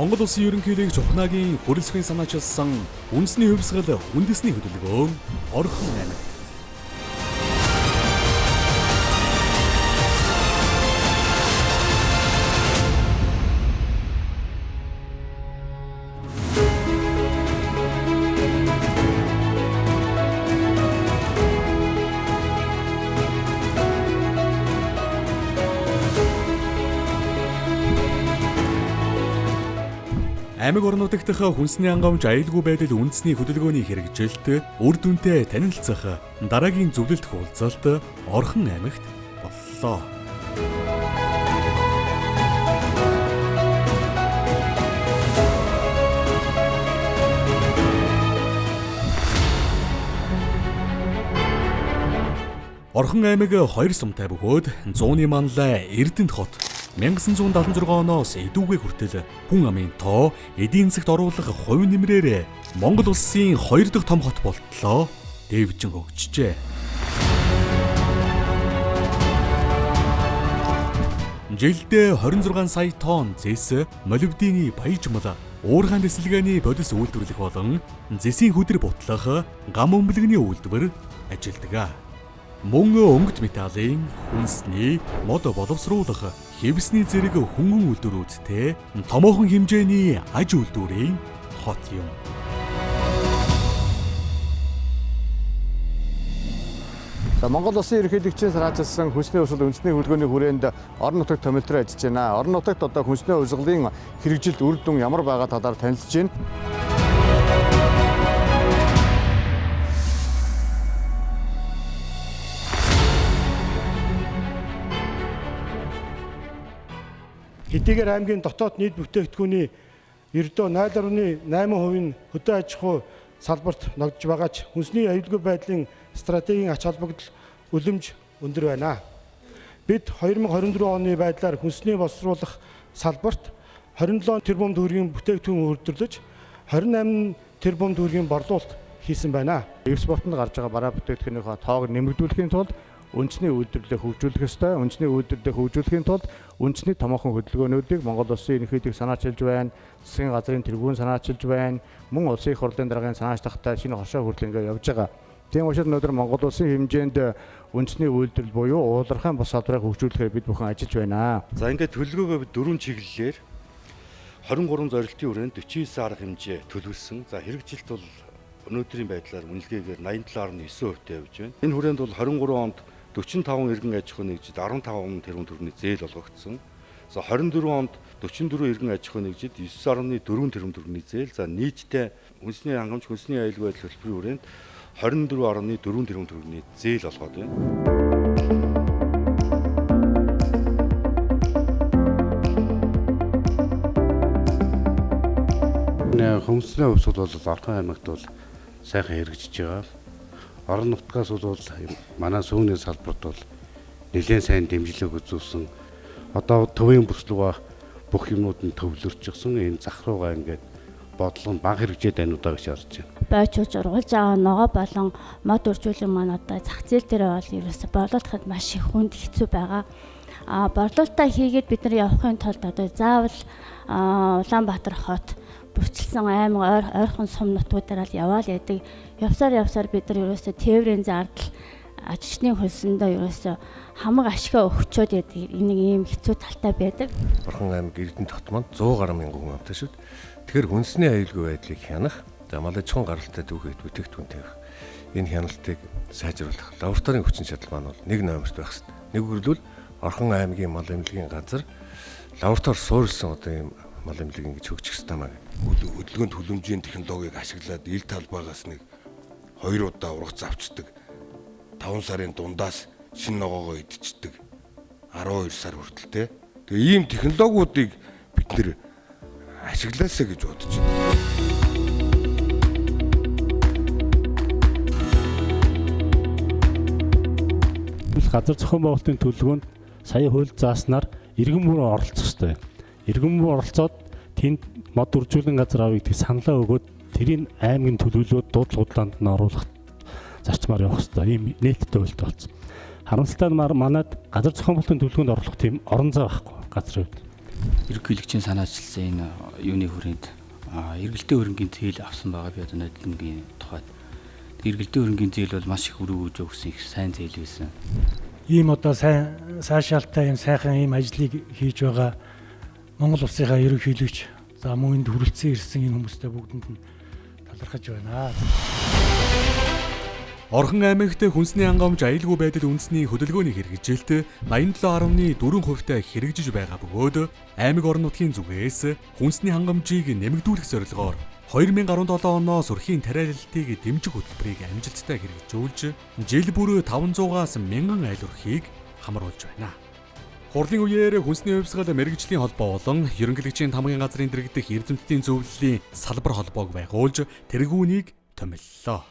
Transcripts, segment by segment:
Монгол Улсын ерөнхийлөгч Ухнаагийн хүрэлцэхийн санаачилсан үндэсний хувьсгал үндэсний хөдөлгөөн Орхон аймагт. Аймаг орон нутагт хүнсний ангамж аюулгүй байдал үндэсний хөдөлгөөний хэрэгжилт үр дүнтэй танилцах дараагийн зөвлөлт хуулцалт Орхон аймагт боллоо. Орхон аймаг 2 сумтай бөгөөд зууны манлай Эрдэнэт хот 1976 оноос эдүүгээ хүртэл хүн амын тоо эдийн засагт оруулах хувь нэмрээр Монгол улсын 2 дахь том хот болтлоо дэвжин хөгжжээ. Жилдээ 26 сая тонн зэс, молибдены баяжмал, уурхайн дэслэгээний бодис үйлдвэрлэх болон зэсийн хөдөр бутлах гам өмлөгний үйлдвэр ажилладаг. Мөн өнгөт металлын, хүнсний, мод боловсруулах, хэвсний зэрэг хөнгөн үйлдвэрүүдтэй томоохон хэмжээний аж үйлдвэрийн хот юм. За Монгол Улсын ерөнхийлөгчийн санаачилсан хүнсний хувьсгал үндэсний хөдөлгөөний хүрээнд орон нутагт томилтор ажиллаж байна. Орон нутагт одоо хүнсний хувьсгалын хэрэгжилт үр дүн ямар байгаа талаар танилцж байна. Хэдийгээр аймгийн дотоод нийт бүтээгдэхүүний ердөө 0.8% нь хөдөө аж ахуй салбарт ногдож байгаа ч хүнсний аюулгүй байдлын стратегийн ач холбогдол үлэмж өндөр байна. Бид 2024 оны байдлаар хүнсний боловсруулах салбарт 27 тэрбум төгрөгийн бүтээгдэхүүн үйлдвэрлэж 28 тэрбум төгрөгийн борлуулалт хийсэн байна. Экспортод гарч байгаа бараа бүтээгдэхүүнийхээ тоог нэмэгдүүлэхийн тулд үндэсний үйлдвэрлэлээ хөгжүүлэх ёстой. Үндэсний үйлдвэрлэлээ хөгжүүлэхийн тулд үндэсний томоохон хөдөлгөөнүүдийг Монгол Улсын ерөнхийлөгч санаачилж байна. Засгийн газрын тэргүүн санаачилж байна. Мөн улсын их хурлын даргын санаачлагтай шинэ хоршоо хүртэл ингээд явж байгаа. Тийм учраас өнөөдөр Монгол Улсын хэмжээнд үндэсний үйлдвэрлэл буюу уулархайн бус салбарыг хөгжүүлэхээр бид бүхэн ажиллаж байна. За ингээд төлөвлөгөөгөө бид дөрвөн чиглэлээр 23 зорилтын хүрээнд 49 арга хэмжээ төлөвлөсөн. За хэрэгжилт бол өнөөдрийн байдлаар үнэлгээгээр 87.9% явж байна. Энэ хүрээнд бол 23 онд 45 иргэн аж ахуй нэгжид 15 тэрбум төгрөгийн зээл олгогдсон. За 24 онд 44 иргэн аж ахуй нэгжид 9.4 тэрбум төгрөгийн зээл. За нийтдээ хүнсний хангамж, хүнсний аюулгүй байдал төлбөрийн хүрээнд 24.4 тэрбум төгрөгийн зээл олгоод байна. Хүнсний хувьсгал бол Орхон аймагт бол сайхан хэрэгжиж байгаа. Орон нутгаас бол манай сүүний салбарт бол нэлээд сайн дэмжлэг үзүүлсэн. Одоо төвийн бүс рүүгээ бүх юмнууд нь төвлөрчихсөн. Энэ зах руугаа ингээд бодлого нь бага хэрэгжээд байна удаа гэж харж байна. Бойчулж ургуулж байгаа ногоо болон мод үржүүлэн маань одоо зах зээл дээр бол ерөөсө борлуулахад маш их хүнд хэцүү байгаа. А борлуулалтаа хийгээд бид нар явахын тулд одоо заавал Улаанбаатар хот бүрчилсэн аймаг ойрхон сум нутгуудаараа л яваал яадаг. Явсаар бид нар ерөөсө тээврийн зардал ажилчны хөлсөндөө ерөөсө хамаг ашгаа өгчөөд яадаг. Энэ ийм хэцүү талтай байдаг. Орхон аймаг Эрдэнэт хот маань 100 гаруй мянган хүн амтай шүү дээ. Тэгэхээр хүнсний аюулгүй байдлыг хянах, за мал аж ахуйн гаралтай түүхэд бүтээгдэхүүн тавих энэ хяналтыг сайжруулах лабораторийн хүчин чадал маань бол нэг номерт байх хэрэгтэй. Нэг үгээр Орхон аймгийн мал эмнэлгийн газар лаборатори суурилсан одоо ийм мал эмнэлэг ингэж хөгжих ёстой маа. Хөдөлгөөн төлөмжийн технологиг ашиглаад ил талбайгаас нэг 2 удаа ургац авчдаг. 5 сарын дундаас шинэ ногоогоо идчихдэг. 12 сар хүртэл те. Тэгээ ийм технологиудыг бид нэр ашиглаасаа гэж бодож байна. Газар зохион байгуулалтын төлөвлөгөөнд сая хууль зааснаар иргэн бүр оролцох ёстой. Иргэн бүр оролцоод тэнд мод үржүүлэн газар авъя гэдэг саналаа өгөөд тэрийг аймгийн төлөвлөгөөд дуудлага худлаанд нь оруулах зарчмаар явах ёстой. Ийм нээлттэй хуультай болсон. Харамсалтай нь манад газар зохион байгуулалтын төлөвлөгөөнд оруулах тийм орон зай байхгүй газрын хувьд. Ерөнхийлөгчийн санаачилсан энэ юуны хүрээнд эргэлтийн хөрөнгийн зээл авсан байгаа, би одоо нодлонгийн тухайд. Эргэлтийн хөрөнгийн зээл бол маш их үр өгөөж өгсөн их сайн зээл байсан. Ийм одоо сайн сайшаалтай ийм сайхан ийм ажлыг хийж байгаа Монгол улсынхаа ерөнхийлөгч, за мөн энд хүрэлцэн ирсэн энэ хүмүүстэй бүгдэнд нь талархаж байна. Орхон аймагт хүнсний хангамж аюулгүй байдал үндэсний хөдөлгөөний хэрэгжилт 87.4% хэрэгжиж байгаа бөгөөд аймаг орон нутгийн зүгээс хүнсний хангамжийг нэмэгдүүлэх зорилгоор 2017 оноос өрхийн тариалалтыг дэмжих хөтөлбөрийг амжилттай хэрэгжүүлж жил бүр 500-аас 1000 айл өрхийг хамруулж байна. Хурлын үеэр хүнсний хувьсгал мэргэжлийн холбоо болон ерөнхийлөгчийн тамгын газрын дэргэдэх эрдэмтдийн зөвлөлийн салбар холбоог байгуулж тэргүүнийг томиллоо.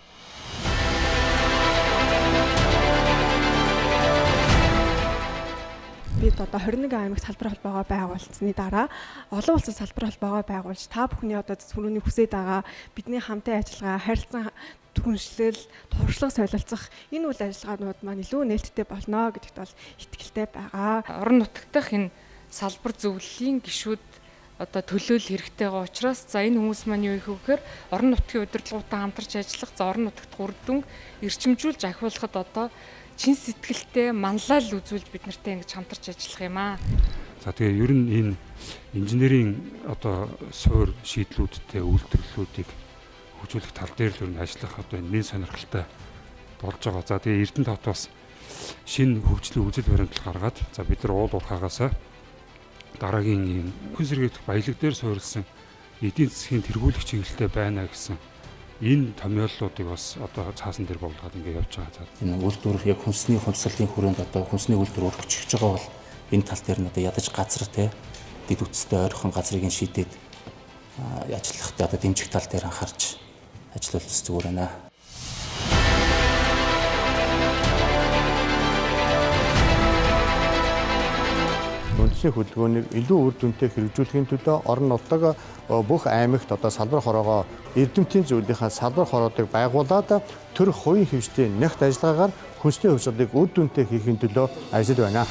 Бид одоо 21 аймагт салбар холбоогоо байгуулсны дараа олон улсын салбар холбоогоо байгуулж та бүхний одоо түрүүний хүсээд байгаа бидний хамтын ажиллагаа, харилцан түншлэл, туршлага солилцох энэ үйл ажиллагаанууд маань илүү нээлттэй болно гэдэгт бол итгэлтэй байгаа. Орон нутгад энэ салбар зөвлөлийн гишүүд одоо төлөөлөл хэрэгтэй байгаа учраас за энэ хүмүүс маань юу их вэ гэхээр орон нутгийн удирдлагуудтай хамтарч ажиллах, за орон нутагт үр дүнг эрчимжүүлж ахиулахад одоо чин сэтгэлтэй манлайл үзүүлж бид нартай ингэж хамтарч ажиллах юм аа. За тэгээ ер нь энэ инженерийн одоо суур шийдлүүдтэй үйлдвэрлэлүүдийг хөгжүүлэх тал дээр л ер нь ажиллах одоо энэ нэн сонирхолтой болж байгаа. За тэгээ Эрдэнэ тат бас шинэ хөгжлийн үзэл баримтлал гаргаад за бид нар уул уурхаагаасаа дараагийн ийм хүн сэргээх баялаг дээр суурилсан эдийн засгийн тэргуулах чиглэлтэй байна гэсэн энэ томьёоллуудыг бас одоо цаасан дээр буулгаад ингэ явж байгаа. Энэ үйлдвэр яг хүнсний хувьсгалын хүрээнд одоо хүнсний үйлдвэр өргөжиж байгаа бол энэ тал дээр нь одоо ядаж газар те дэд үтстэй ойрхон газрыг нь шийдээд ажиллахтай одоо дэмжих тал дээр анхаарч ажиллавал зүгээр байна. Үндэсний хөдөлгөөнийг илүү үр дүнтэй хэрэгжүүлэхийн төлөө орон нутаг бүх аймагт одоо салбар хороогоо эрдэмтдийн зөвлөлийнхаа салбар хороодыг байгуулад төр хувийн хэвшлийн нягт ажиллагаагаар хүнсний хувьсгалыг үр дүнтэй хийхин төлөө ажиллаж байна.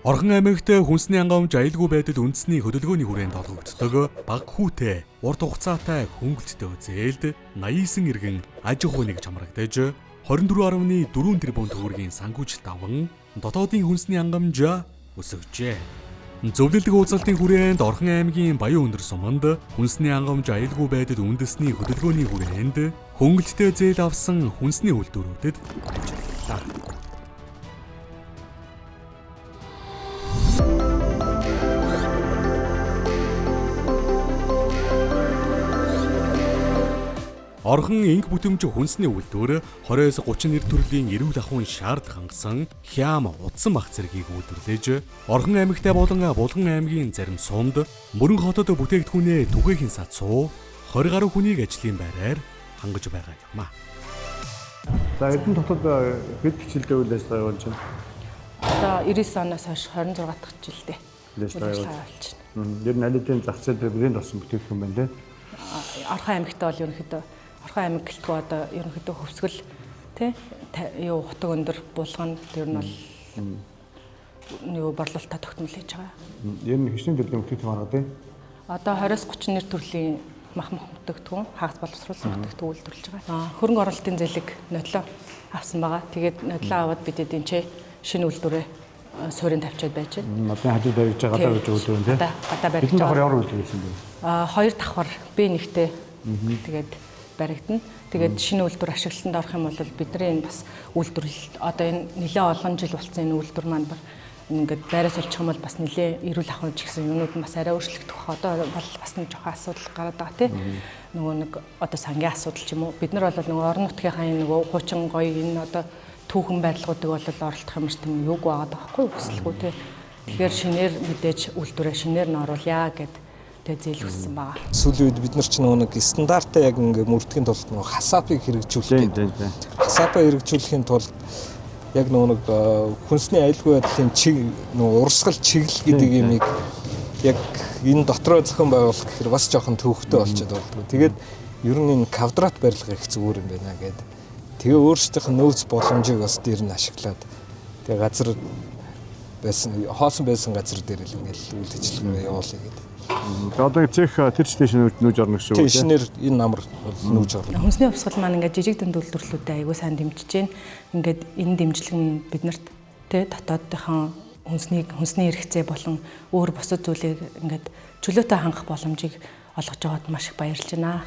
Орхон аймагт хүнсний хангамж аюулгүй байдал үндэсний хөдөлгөөний хүрээнд олгогддог бага хүүтэй урт хугацаатай хөнгөлөлттэй зээлд 89 иргэн аж ахуй нэгж хамрагдаж 24.4 тэрбум төгрөгийн санхүүжилт аван дотоодын хүнсний хангамж өсгөжээ. Зөвлөлдөг уулзалтын хүрээнд Орхон аймгийн Баян өндөр суманд хүнсний хангамж аюулгүй байдал үндэсний хөдөлгөөний хүрээнд хөнгөлөлттэй зээл авсан хүнсний үйлдвэрүүдэд ажиллалаа. Орхон инг бүтэмж хүнсний үйлдвэр 20-31 төрлийн эрүүл ахуйн шаардлага хангасан хям утсан мах зэргийг үйлдвэрлэж Орхон аймагтай болон Булган аймгийн зарим сумд Мөрөн хотод бүтээгдэхүүнээ түгээхийн сацуу 20 гаруй хүнийг ажлын байраар хангаж байгаа юм а. За Эрдэнэ хотод хэд хичээлдээ үйл ажиллагаа явуулж байна? Одоо 99 оноос хойш 26 дахь жилдээ үйл ажиллагаа явуулж байна. Ер нь аль хэдийн зах зээл дээр брэнд болсон бүтээгдэхүүн байна те. Орхон аймагт бол ерөнхийдөө Орхон аймаг гэлтгүй одоо ерөнхийдөө хөвсгөл тий юу хутаг өндөр булган тэр нь бол юу борлуулалтаа тогтмол хийж байгаа. Ер нь хичнээн төрлийн бүтээгдэхүүн гаргаад тий. Одоо 20-30 нэр төрлийн мах мах бүтээгдэхүүн, хагас боловсруулсан бүтээгдэхүүн үйлдвэрлэж байгаа. Хөрөнгө оруулалтын зээлийг нодлоо авсан байгаа. Тэгээд нодлоо аваад бид эдийн ч шинэ үйлдвэрээ суурин тавьчаад байж байна. Модын хажууд баригдаж байгаа гадаа барьж үйлдвэр тий. Гадаа баригдаж байгаа. Давхар ямар үйлдвэр хийсэн бэ? Хоёр давхар Б1-тэй. Тэгээд баригдана. Тэгээд шинэ үйлдвэр ашиглалтанд орох юм бол бидний энэ бас үйлдвэрлэл одоо энэ нэлээд олон жил болсон энэ үйлдвэр маань ингээд байраас олчих юм бол бас нэлээд эрүүл ахуйн ч гэсэн юмнууд нь бас арай өөрчлөгдөх бах. Одоо бол бас нэг жоохон асуудал гараад байгаа тий. Нөгөө нэг одоо сангийн асуудал ч юм уу. Бид нар бол нөгөө орон нутгийнхаа энэ нөгөө хуучин гоё энэ одоо түүхэн барилгуудыг бол оролдох юм шиг тийм юуг байгаад байгаа хгүй хүсэлгүй тий. Тэгэхээр шинээр мэдээж үйлдвэрээ шинээр нь оруулъя гэд тэгээ зээл хүссэн байгаа. Сүүлийн үед бид нар ч нөгөө нэг стандартаа яг ингээ мөрдөхийн тулд нөгөө хасапыг хэрэгжүүлэх гэдэг. Хасапаа хэрэгжүүлэхийн тулд яг нөгөө нэг хүнсний аюулгүй байдлын чиг нөгөө урсгал чиглэл гэдэг юмыг яг энэ дотроо зохион байгуулах гэхээр бас жоохон төвөгтэй болчиход болдгоо. Тэгээд ер нь энэ квадрат барилга их зүгээр юм байна гэд. Тэгээ өөрсдийнх нь нөөц боломжийг бас дээр нь ашиглаад тэгээ газар байсан хоосон байсан газар дээр л ингээл үйл ажиллагаа явуулъя гэдэг. Одоо цех тэр чигтээ шинээр нүүж орно гэсэн үг тийм. Шинээр энэ намар бол нүүж орно. Хүнсний хувьсгал маань ингээд жижиг дунд үйлдвэрлэлүүдэд аягүй сайн дэмжиж байна. Ингээд энэ дэмжлэг нь биднэрт тэ дотоодынхон хүнсний хэрэгцээ болон өөр бусад зүйлийг ингээд чөлөөтэй хангах боломжийг олгож байгаад маш их баярлж байна.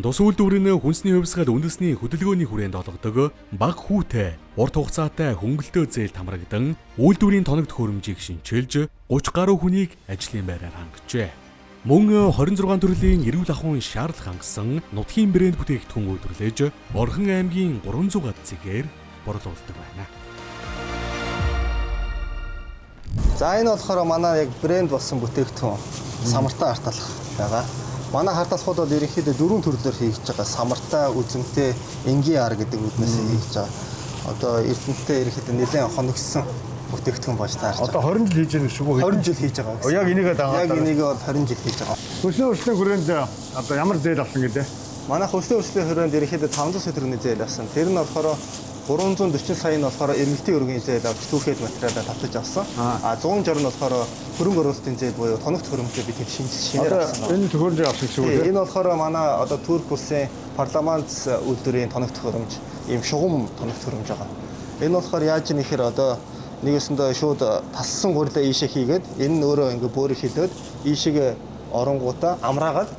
Тус үйлдвэр нь хүнсний хувьсгал үндэсний хөдөлгөөний хүрээнд олгодог бага хүүтэй, урт хугацаатай хөнгөлтөө зээл хамрагдан үйлдвэрийн тоног төхөөрөмжийг шинчилж 30 гаруй хүнийг ажлын байраар хангажээ. Мөн 26 төрлийн эрүүл ахуйн шаардлага хангасан нутгийн брэнд бүтээгдэхүүн үйлдвэрлэж Орхон аймгийн 300 гад зэгээр борлуулдаг байна. За энэ болохоор манай яг брэнд болсон бүтээгдэхүүн самартай арт алах байгаа. Манай харт алхууд бол ерөнхийдөө дөрвөн төрлөөр хийгдэж байгаа. Самартай, үзэмтэй, энгийн ар гэдэг үүднээс хийгдэж байгаа. Одоо Эрдэнэтэй ерөнхийдөө нэлээд хоногссон бүтээгдэхүүн болж таарч байгаа. Одоо 20 жил хийж байгаа шүү. 20 жил хийж байгаа. Яг энийгээ дагаад. Яг энийгээ бол 20 жил хийж байгаа. Хөлсний өрсөлдөөн хүрээнд одоо ямар зээл авсан гэдэг? Манай хөлсний өрсөлдөөн хүрээнд ерөнхийдөө 500 сая төгрөгийн зээл авсан. Тэр нь болохоор 340 сая нь болохоор эргэлтийн өргөний зээл авч түүхэд материалаа татаж авсан. А 160 нь болохоор хөрөнгө оруулалтын зээл буюу тоногт хөрөмжөө бид тэр шинээр авсан. Энэ төхөөрөмжийг авсан гэсэн үг үү? Энэ болохоор манай одоо Турк улсын парламент үйлдвэрийн тоногт хөрөмж, ийм шугам тоногт хөрөмж байгаа. Энэ болохоор яаж юм ихээр одоо нэгэсэндээ шууд тассан гурилаа ийшээ хийгээд энэ нь өөрөө ингээ бөөрө хилөөд ийшээгээ оронгуудаа амраагаад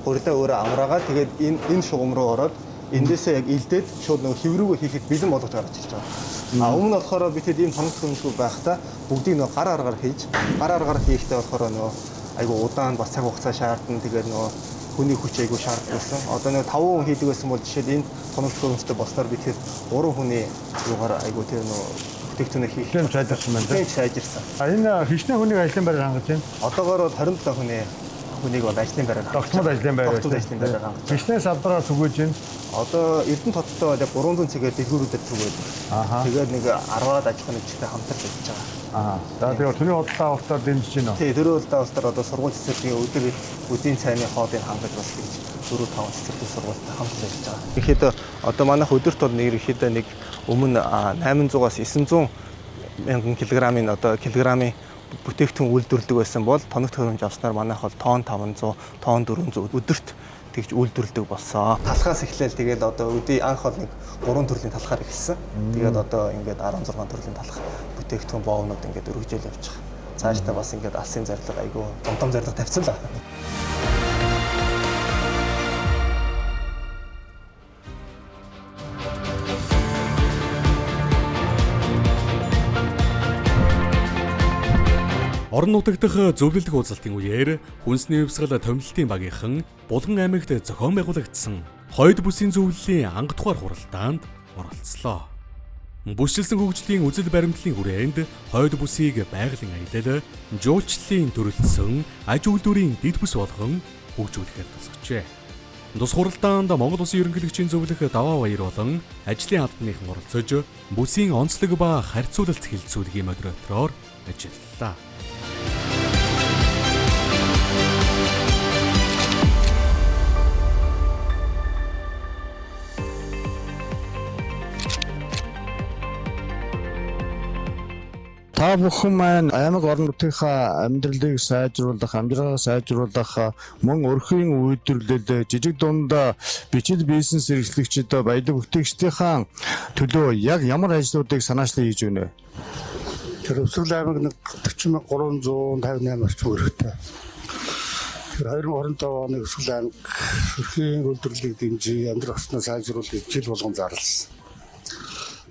гурилаа өөрөө амраагаад тэгээд энэ шугам руу ороод эндээсээ яг илдээд шууд нөгөө хэврүүгээ хийхэд бэлэн болгож гаргаж ирж байгаа. А өмнө нь болохоор бид хэд ийм тоног төхөөрөмжгүй байхдаа бүгдийг нөгөө гар аргаар хийж, гар аргаар хийхдээ болохоор нөгөө айгу удаан бас цаг хугацаа шаардна. Тэгээд нөгөө хүний хүч айгу шаарддаг байсан. Одоо нөгөө 5 хүн хийдэг байсан бол жишээл энэ тоног төхөөрөмжтэй болсноор бид хэд 3 хүний юугаар айгу тэр нөгөө бүтээгдэхүүнээ хийх юм сайжирсан байна. Тийм сайжирсан. А энэ хичнээн хүнийг ажлын байраар хангаж байна. Одоогоор бол 27 хүнийг бол ажлын байраар тогтмол ажлын байраар тогтмол ажлын байраар хангаж. Хичнээн салбараар түгээж байна. Одоо Эрдэнэ хоттой бол яг 300 цэгээр дэлгүүрүүдэд түгээд. Тэгээд нэг 10-аад аж ахуйн нэгжтэй хамтарч ажиллаж байгаа. Аа. За тэгээд төрийн худалдаа авалтаар дэмжиж байна уу? Тийм, төрийн худалдаа авалтаар одоо сургууль цэцэрлэгийн өдөр үдийн цайны хоолыг хангаж бас гэж 4-5 цэцэрлэгийн сургуультай хамтарч ажиллаж байгаа. Ерөнхийдөө одоо манайх өдөрт бол ерөнхийдөө нэг өмнө 800-аас 900 мянган килограммын одоо килограммын бүтээгдэхүүн үйлдвэрлэдэг байсан бол тоног төхөөрөмж авснаар манайх бол тонн 500, тонн 400 өдөрт тэгж үйлдвэрлэдэг болсон. Талхаас эхлээл тэгээд одоо өдий анх бол нэг 3 төрлийн талхаар эхэлсэн. Тэгээд одоо ингээд 16 төрлийн талх бүтээгдэхүүн боовнууд ингээд өргөжөөл явж байгаа. Цаашдаа бас ингээд алсын зорилго айгүй том том зорилго тавьсан л байна. Орон нутаг дахь зөвлөлдөх уулзалтын үеэр хүнсний хувьсгал томилолтын багийнхан Булган аймагт зохион байгуулагдсан хойд бүсийн зөвлөлийн анх дугаар хуралдаанд оролцлоо. Бүсчилсэн хөгжлийн үзэл баримтлалын хүрээнд хойд бүсийг байгалийн аялал, жуулчлалын төрөлцсөн аж үйлдвэрийн дэд бүс болгон хөгжүүлэхээр тусгажээ. Тус хуралдаанд Монгол Улсын ерөнхийлөгчийн зөвлөх Даваа Баяр болон ажлын албаныхан оролцож бүсийн онцлог ба харьцуулалт хэлэлцүүлгийн модератороор ажиллалаа. Та бүхэн маань аймаг орон нутгийнхаа амьдралыг сайжруулах, амжиргаа сайжруулах, мөн өрхийн үйлдвэрлэл, жижиг дунд бичил бизнес эрхлэгчид, баялаг бүтээгчдийнхаа төлөө яг ямар ажлуудыг санаачлан хийж байна вэ? Тэр Өвсгөл аймаг нэг 40,358 орчим өрхтэй. Тэр 2025 оны Өвсгөл аймаг өрхийн үйлдвэрлэлийг дэмжиж, амьдрах орчноо сайжруулах жил болгон зарласан.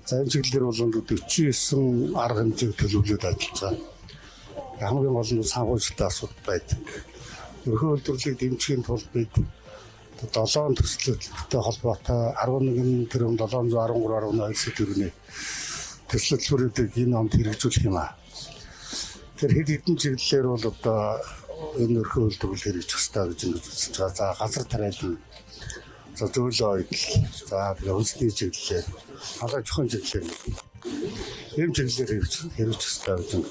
За энэ чиглэлээр бол 49 арга хэмжээг төлөвлөд ажиллаж байгаа. Хамгийн гол нь санхүүжилтийн асуудал байдаг. Өрхөн үйлдвэрлэлийг дэмжихийн тулд бид 7 төслөлттэй холбоотой 11 тэрбум 713.2 сая төгрөгийн төсөл төлбөрүүдийг энэ онд хэрэгжүүлэх юм аа. Тэр хэд хэдэн чиглэлээр бол одоо энэ өрхөн үйлдвэрлэл хэрэгжих ёстой гэж ингэж үзэж байгаа. За газар тариалан, за зөөлөн ойдол, за тэгээ үндэсний чиглэлээр, халаа чухал чиглэлээр Ийм чиглэлээр хэрэгжих хэрэгтэй гэж байна.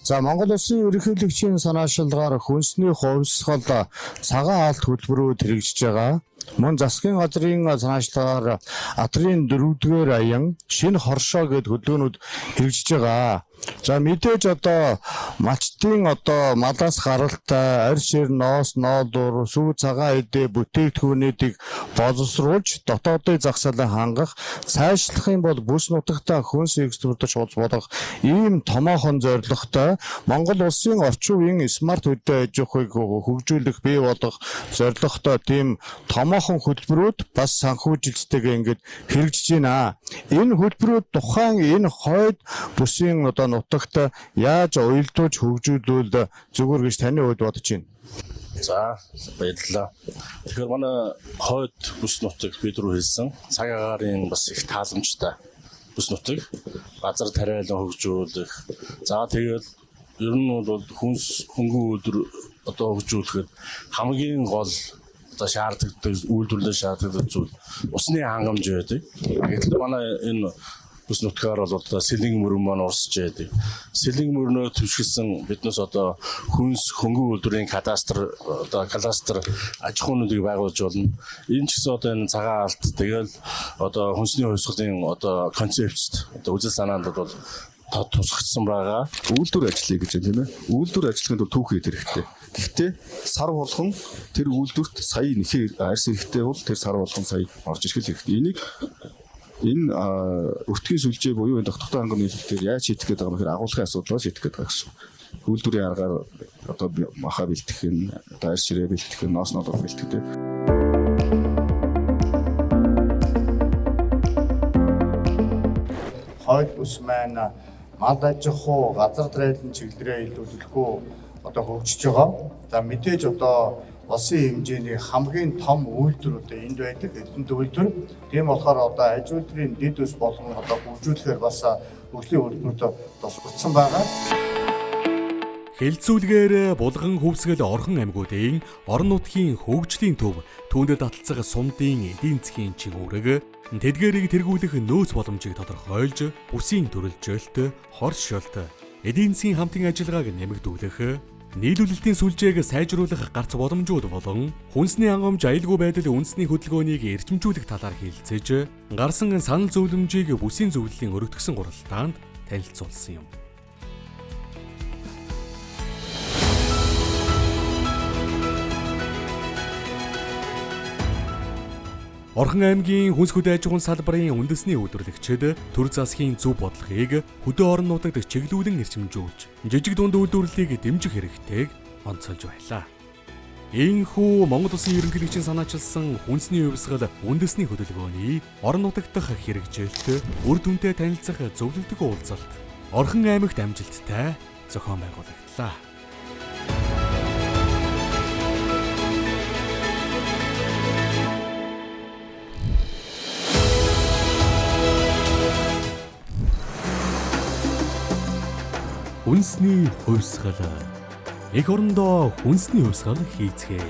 За, Монгол Улсын ерөнхийлөгчийн санаачилгаар хүнсний хувьсгал цагаан алт хөтөлбөрүүд хэрэгжиж байгаа. Мөн засгийн газрын санаачилгаар атрын 4-р аян, шинэ хоршоо гээд хөдөлгөөнүүд хэрэгжиж байгаа. За, мэдээж одоо малчдын одоо малаас гаралтай арь шир, ноос, ноолуур, сүү, цагаан эдээ бүтээгдэхүүнүүдийг боловсруулж дотоодын зах зээлээ хангах, сайжлах юм бол бүс нутагтаа хүнс экспортлогч улс болох ийм томоохон зорилготой Монгол улсын орчин үеийн смарт хөдөө аж ахуйг хөгжүүлэх, бий болгох зорилготой тийм томоохон хөтөлбөрүүд бас санхүүжилттэйгээ ингээд хэрэгжиж байна. Энэ хөтөлбөрүүд тухайн энэ хойд бүсийн одоо нутагт яаж уялдуулж хөгжүүлвэл зүгээр гэж таны хувьд бодож байна? За, баярлалаа. Тэгэхээр манай хойд бүс нутаг бид рүү хэлсэн цаг агаарын бас их тааламжтай бүс нутаг, газар тариалан хөгжүүлэх. За, тэгэл ер нь бол хүнс хөнгөн үйлдвэр одоо хөгжүүлэхэд хамгийн гол одоо шаардлагатай үйлдвэрлэл шаардлагатай зүйл усны хангамж байдаг. Гэтэл манай энэ бүс нутгаар бол одоо сэлэнг мөрөн маань урсж байдаг. Сэлэнг мөрнөө түвшгэлсэн биднээс одоо хүнс хөнгөн үйлдвэрийн кадастр одоо кластер аж ахуйнуудыг байгуулж болно. Энэ ч гэсэн одоо энэ цагаан алт тэгэл одоо хүнсний хувьсгалын одоо концепцт одоо үзэл санаанд бол тусгагдсан байгаа. Үйлдвэр ажиллая гэж байна, тийм ээ. Үйлдвэр ажиллахын тулд түүх хэрэгтэй. Гэхдээ сар болгон тэр үйлдвэрт сая нэхээ арьс хэрэгтэй бол тэр сар болгон сая орж ирэх хэрэгтэй. Энийг энэ өртгийн сүлжээ буюу энэ тогтвортой хангамж нийлүүлэлтээр яаж шийдэх гээд байгаа юм гэхээр агуулгын асуудлаа шийдэх гээд байгаа гэсэн. Үйлдвэрийн аргаар одоо маха бэлтгэх нь, одоо арьс ширээ бэлтгэх нь, ноос нолоор бэлтгэх тийм. Хойд бүс маань мал аж ахуй, газар драйлан чиглэлээ илүүдлэхүү одоо хөгжиж байгаа. За, мэдээж одоо улсын хэмжээний хамгийн том үйлдвэр одоо энд байдаг, Эрдэнэт үйлдвэр. Тийм болохоор одоо аж үйлдвэрийн дэд ус болгон одоо хөгжүүлэхээр бас хөгжлийн хөтөлбөрт тусгагдсан байгаа. Хэлцүүлгээр Булган хөвсгөл Орхон аймагуудын орон нутгийн хөгжлийн төв, түүндээ таталцах сумдын эдийн засгийн чин үүрэг, тэдгээрийг тэргүүлэх нөөц боломжийг тодорхойлж, бүсийн төрөлжөлт, хоршолт, эдийн засгийн хамтын ажиллагааг нэмэгдүүлэх, нийлүүлэлтийн сүлжээг сайжруулах гарц боломжууд болон хүнсний хангамж, аюулгүй байдал үндэсний хөдөлгөөнийг эрчимжүүлэх талаар хэлцээж, гарсан санал зөвлөмжийг бүсийн зөвлөлийн өргөтгсөн хуралдаанд танилцуулсан юм. Орхон аймгийн хүнс хөдөө аж ахуйн салбарын үндэсний үйлдвэрлэгчид төр засгийн зөв бодлогыг хөдөө орон нутагт чиглүүлэн эрчимжүүлж, жижиг дунд үйлдвэрлэлийг дэмжих хэрэгтэйг онцолж байлаа. Ийхүү Монгол Улсын ерөнхийлөгчийн санаачилсан хүнсний хувьсгал үндэсний хөдөлгөөний орон нутагт дахь хэрэгжилт үр дүнтэй танилцах зөвлөлтөг уулзалт Орхон аймагт амжилттай зохион байгуулагдлаа. Хүнсний хувьсгал. Эх орондоо хүнсний хувьсгал хийцгээе.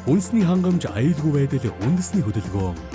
Хүнсний хангамж, аюулгүй байдал үндэсний хөдөлгөөн.